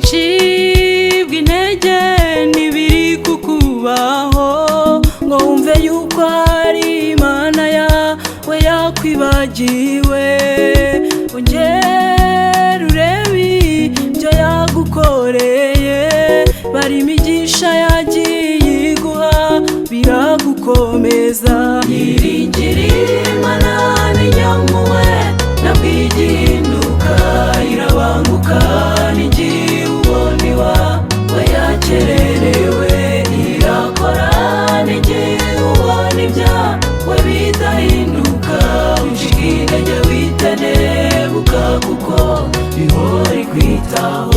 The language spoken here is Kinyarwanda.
Wicibwa intege n'ibiri kukubaho, ngo wumve yuko hari Imana yawe yakwibagiwe. Ongera urebe ibyo yagukoreye, bari imigisha yagiye iguha, biragukomeza. Yiringira Imana n'inyamuwe, nabwo igihinduka irabanguka, n'igihe ubona iwawe yakererewe. Irakora n'igihe ubona ibyawe bidahinduka. Wicika intege, witenebuka, kuko ihora ikwitaho.